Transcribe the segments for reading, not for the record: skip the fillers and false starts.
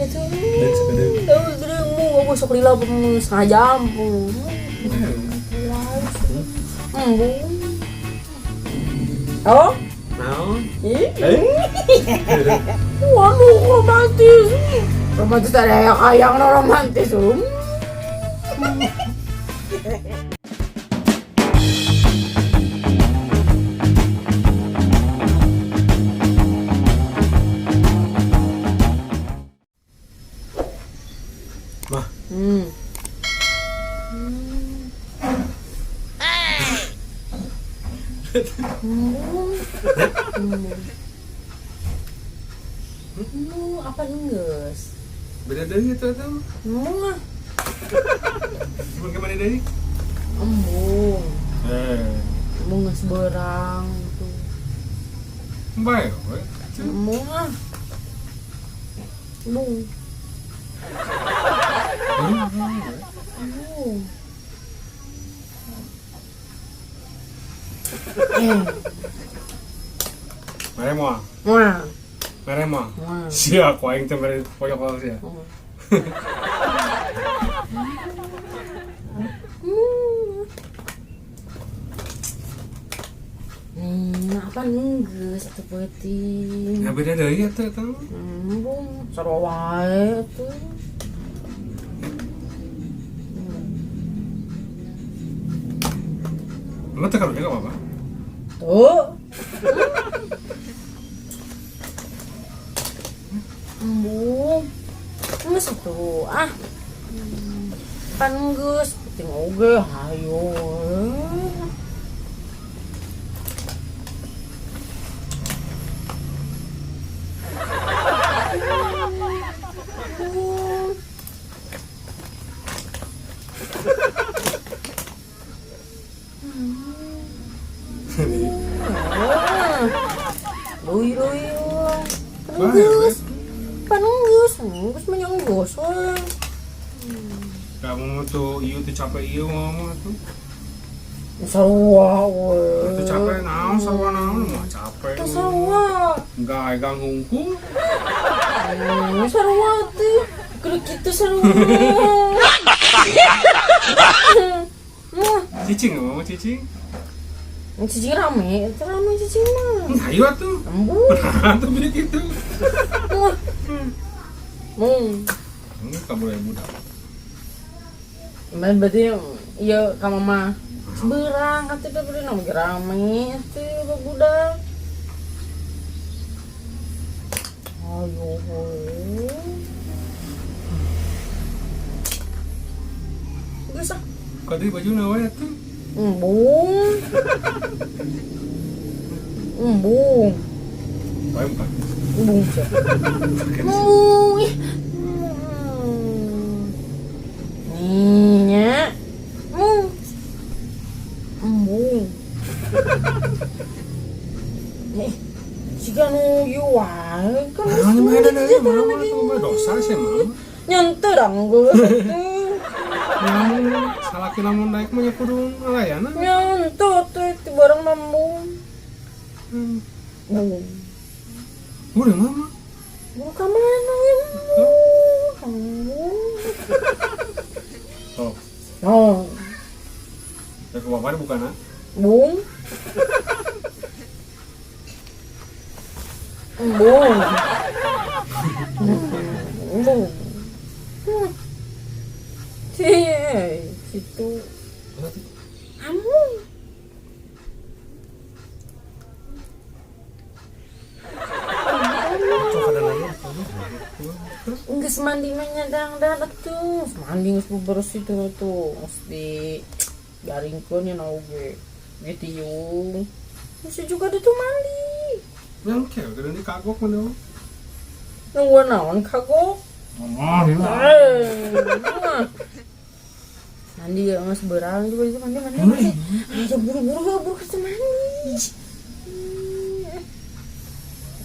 Itu. Udah, mau gua sok lila setengah jam. Embung. Oh? Naon? Ih. Waduh, romantis. Romantis ada yang kayang romantis. Mah. Apa enggeus? Beda deui itu atuh. Embung ah. Mun ke mana deui? Embung. Eh. Embung geus beurang tuh. Bae we. Embung ah. Embung. Embung. Mere moal. Wah. Mere moal. Wah. Sia ku aing teh mere poyok sia. Apa enggeus atuh peuting. Ya beda deui atuh eta. Embung, sarua wae atuh. Lu teh karunya enggak apa-apa. Tuh. Embung. Geus atuh ah. Pan geus penting oge hayo. Lui lui. Geus. Pan geus, geus mah geus we. Kamu tuh ieu tuh capek ieu ngomong tuh. Sarua we. Tuh capek naon sarua naon mah capek. Tuh sarua. Enggak egang hungkul. Sarua tuh. Kudu kitu sarua. Cicing ngomong cicing. Cicing rame, itu rame cicing mah. Ayo atuh. Embung. Nah, tuh beli gitu. Ini kamu yang budak. Main berarti iya ka mama. Berang kata dia beri nama rame tuh budak. Ayo. Geus ah. Kau baju nawa atuh. Embung. Embung. Bae bukan. Embung. Embung. Nih nya. Embung. Embung. Nih. Siga nu ieu wae kan. Nah, mah dosa sih mah. Nyentuh dong geus atuh. Lamun salaki lamun naik mah nya kudu ngalayana. Nyentuh tuh itu bareng mambung. Embung. Udah mama. Mau ke mana ya? Embung. Oh. Oh. Ya ke bapak bukan ah? Bung. Embung. Embung. Cie, situ. Embung. Geus mandi mah nyadang-dang atuh. Mandi geus bebersih tuh tuh. Geus di garingkeun nya oge. Gitu. Masih juga ada tuh mandi. Yang kayak udah ini kagok mana? Nungguan naon kagok? Ngomong ya. Mandi ya mas berang juga itu mandi mandi mandi. Ayo buru-buru buru ke mandi.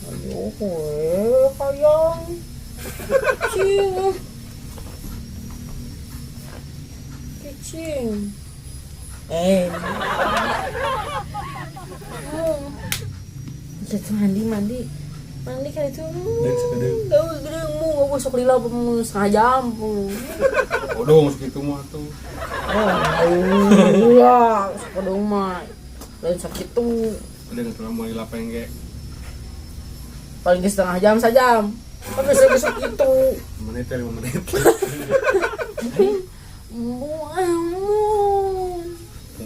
Ayo kowe kayang. Cing. Kecing. Kita mandi mandi. Mandi kan itu. Dan sakedeung. Gak gede mu, gak sok lila setengah jam. Bodoh segitu mah tuh. Oh, iya, sakedeung mah. Lain sakitu. Udah nggak terlalu mau dilapeng ge. Paling ke setengah jam sajam. Tapi saya besok itu. Menit ya 5 menit. Embung, embung.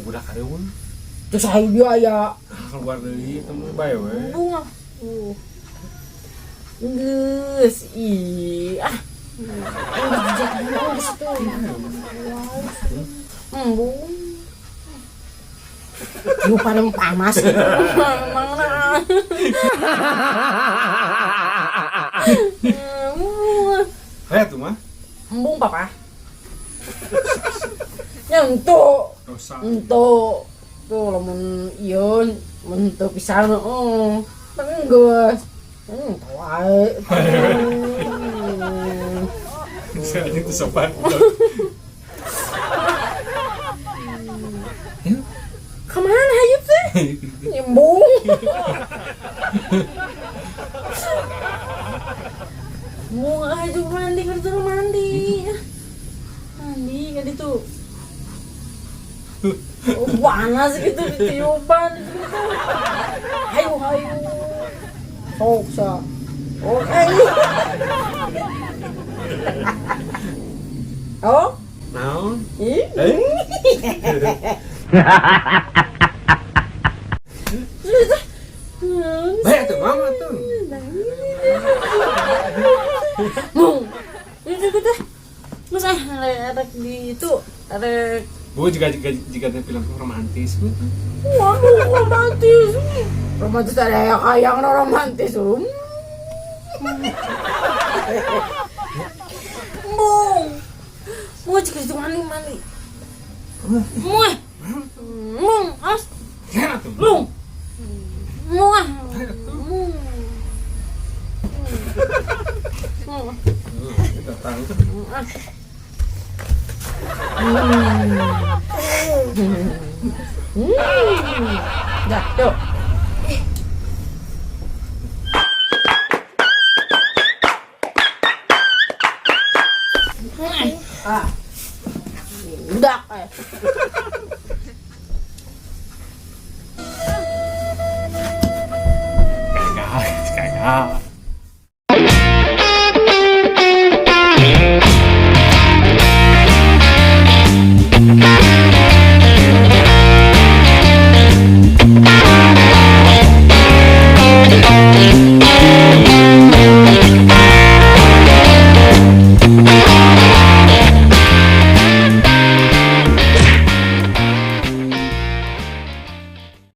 Budak kareueun. Terus ayo dia ya. Keluar deui temu bae we. Embung ah. Geus, ih, ah. Geus geus tuh. Embung. Lupa nem panas. Mana? Hei tuh mah. Embung papa. Nyentuh. Dosa. Untuk tuh lamun ieu mun teu pisan heeh. Tapi geus. Tau wae. Saya anjing tuh sopan. Kemana hayu teh? Nyembung. Mau aja mandi kan tuh mandi. Mandi kan itu. Oh, panas gitu ditiupan gitu. Hayu hayu. Sok sa. Oke. Oh? Naon? Ih. Eh? Bae tuh mama tuh. Mung. Itu kita. Mas ah rek di itu rek. Bu jika jika film romantis gitu. Waduh, romantis. Romantis ada yang kayang no romantis. Mung. Mau jika itu mandi mandi. Mung. Mung, as. Ya tuh. Mung. Mung ah. Mung. Mung. Datang. Ah. Dah, yuk. Ah. Udah, eh. Gagal, gagal.